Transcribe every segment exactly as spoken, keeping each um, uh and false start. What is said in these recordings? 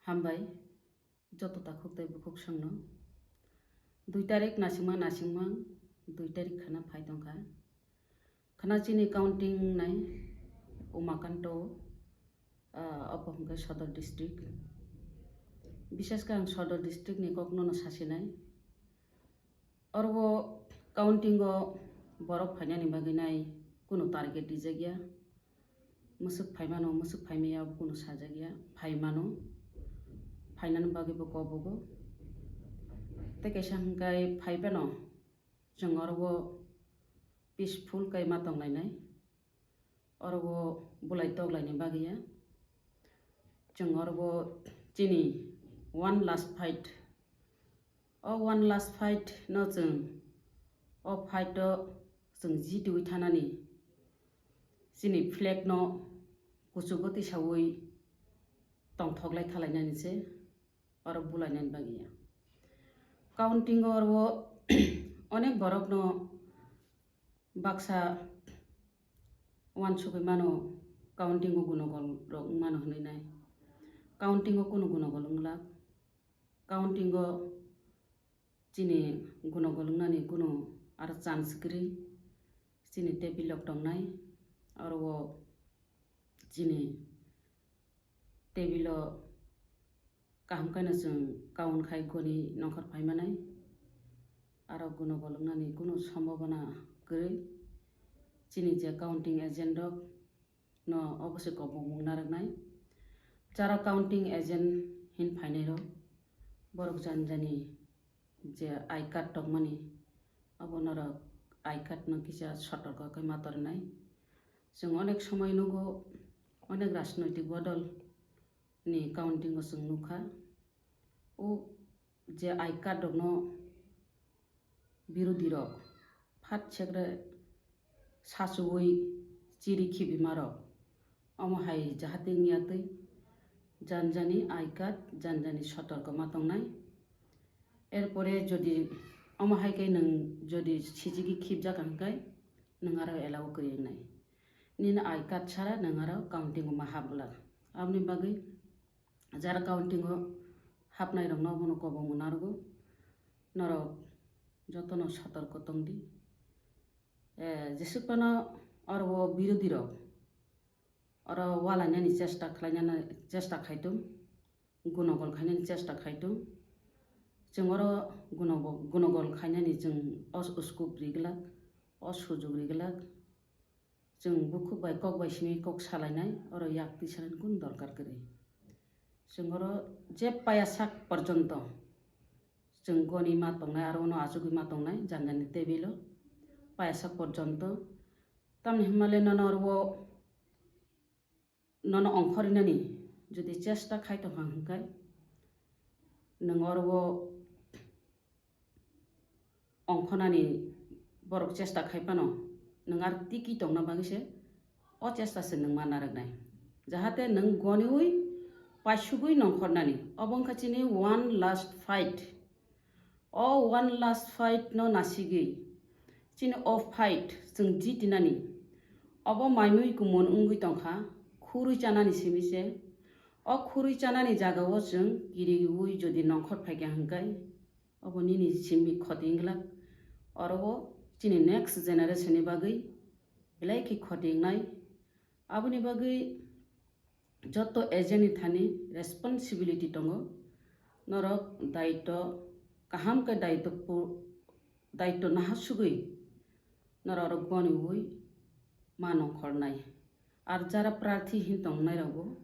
Hambai, joto takhuk tei bukhuk songno. Dui tarik nasingma nasingma, dui tarik khana phai tongkha. Khana chini counting nai Umakanto, ah, obo hwnkhe Sodor district. Bishesh khe ang Sodor district ni kokno no sasinai. Oro counting o borok phainani bagwi nai kunu target rijak ya. Mwswk phaimano, mwswk phaimaya abo kunu sajak ya. Phaimano, phainani bagwi bo kobogo. Tei kaisa hwnkhe phaibano chwng oro peaceful khe ma tonglainai. Oro bulai toklaini bagwi ya. Chwng oro chini one last fight. O one last fight no chwng, o fight o chwng jitiwi thanani chini flag no kuchugo tisawi tongthoklai thalainani se oro bulainani bagwi ya. Counting o oro onek borok no baksa wansugwi mano, counting o gunogol rok wng mano hwnwi nai. Counting o kunu gunogol wng glak. Counting o chini gunogol wngnani kunu aro chance kwrwi. Chini table rok tongnai, oro o chini table o kaham khe no chwng count khai goni nongkhor phai manai. Aro gunogol wngnani kunu sombhabona kwrwi. Chini je counting agent rok no obo se kobongmung narwknai. Jara counting agent hin phainai rok, borok jani jani je I card tongmani, abo norok I card no kisa sotorko khe ma tornai. Chwng onek somoi nugo, onek rajnoitik bodol ni counting o chwng nukha. O je I card rokno birodhi rok phat sekre sachuwi chiri khibima rok, omo hai jahate wngya twi jani jani I card, jani jani sotorko ma tongnai. Erpore jodi omo hai khe nwng jodi sijigwi khibjak hwnkhe nwng aro allow kwrwi wngnai. Nini I card sara nwng aro counting o ma hap glak. Aboni bagwi jara counting o hapnai rokno bono kobong narwgo. Norok jotono sotorko tongdi. Eh, jesuk phano oro o birodhi rok oro walainani chesta khlainani chesta khaitung, gunogol khainani chesta khaitung. Chwng oro gunogo-, gunogol khainani chwng os-, uskup riglak, o sujuk riglak. Chwng bukhuk bai kok bai simi kok salainai, oro yak tisanani kun dorkar kwrwi. Chwng oro je paya sak porjonto chwng goni ma tongnai, aro ono achugwi ma tongnai, jani jani table o paya sak porjonto. Tamni hwnmale nono oro nono ongkhorinani jodi chesta khai tongkha hwnkhe, nwng oro ongkhornani borok chesta khai phano, nwng ar tiki tongna bagwi se o chesta se nwng ma narwknai. Jahate nwng goniwi paisugwi nongkhornani. Obo wngkha chini one last fight. O one last fight no nasigwi chini o fight chwng jitinani. Obo maimui kumun wngwi tongkha, khurwi chanani simi se. O khurwi chanani jagao chwng kiriwi jodi nongkhor phaikha hwnkhe, obo nini simi khoti wngglak. Oro o chini next generation ni bagwi belai khe khoti wngnai. Aboni bagwi joto agent ni thani responsibility tongo. Norok daitw kaham khe daitw pu-, daitw nahasugwi norok oro goniwi ma nongkhornai. Ar jara prarthi hin tongnai rokbo,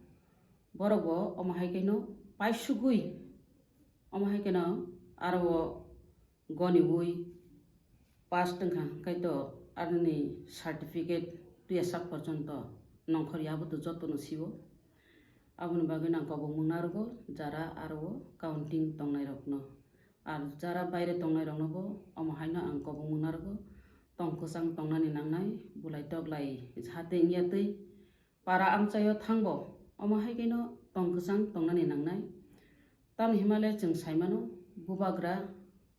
borokbo omo hai kheno paisugwi, omo hai kheno aro o goniwi pass tongkha, hwnkhe to aroni certificate tuya sak porjonto nongkhor ya, abo to jotono siwo. Aboni bagwi nang kobongmung narwgo jara aro o counting tongnai rokno. Ar jara baire tongnai rokno bo omo haino ang kobongmung narwgo, tong kwchang tongnani nangnai, bulai toklai jahate wngya twi para amchaio thangbo, omo hai kheno tong kwchang tongnani nangnai. Tamni himale chwng saimano, bubagra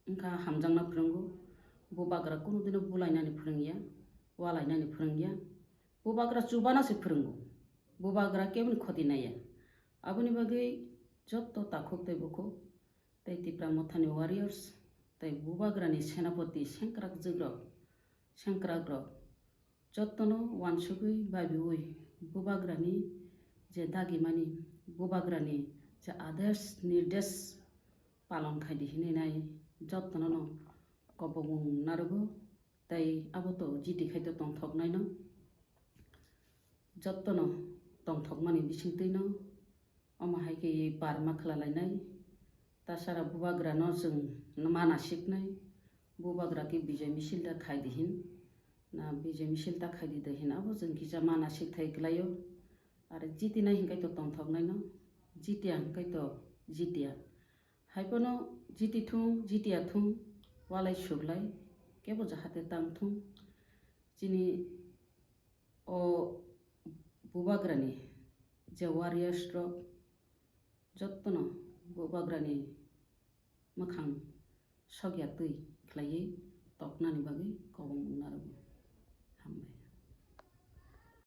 wngkha hamjakna phwrwngo, bubagra kunu dino bulainani phwrwngya, walainani phwrwngya, bubagra chubana se phwrwngo, bubagra keboni khoti naiya. Aboni bagwi jotto takhuk tei bukhuk tei Tipra Mothani warriors tei Bubagrani senapoti sengkrak jwkrok, sengkrakrok jottono wansugwi babiui Bubagrani je dagimani, Bubagrani je adesh nirdesh palon khaidi hinwi nai jottono no kobongmung narugo tei abo to jiti khai to tongthoknaino. Jottono tongthokmani bisingtwino omo hai khe parma khlalainai. Tasara Bubagrano chwng mana siknai. Bubagra khe bijay misil da khaidi hin. Na bijay misil da khaidi da hin abo chwng kisa mana sikthai klaio. Ar jitinai hinkhai to tongthoknaino. Jitiya hinkhai to jitiya. Haiphano jiti thung, jitiya thung, walai suklai, kebo jahate tang thung. Chini o Bubagrani je warriors rok jottono Bubagrani mwkhang sokya twi khlaiwi toknani bagwi kobong wngnai.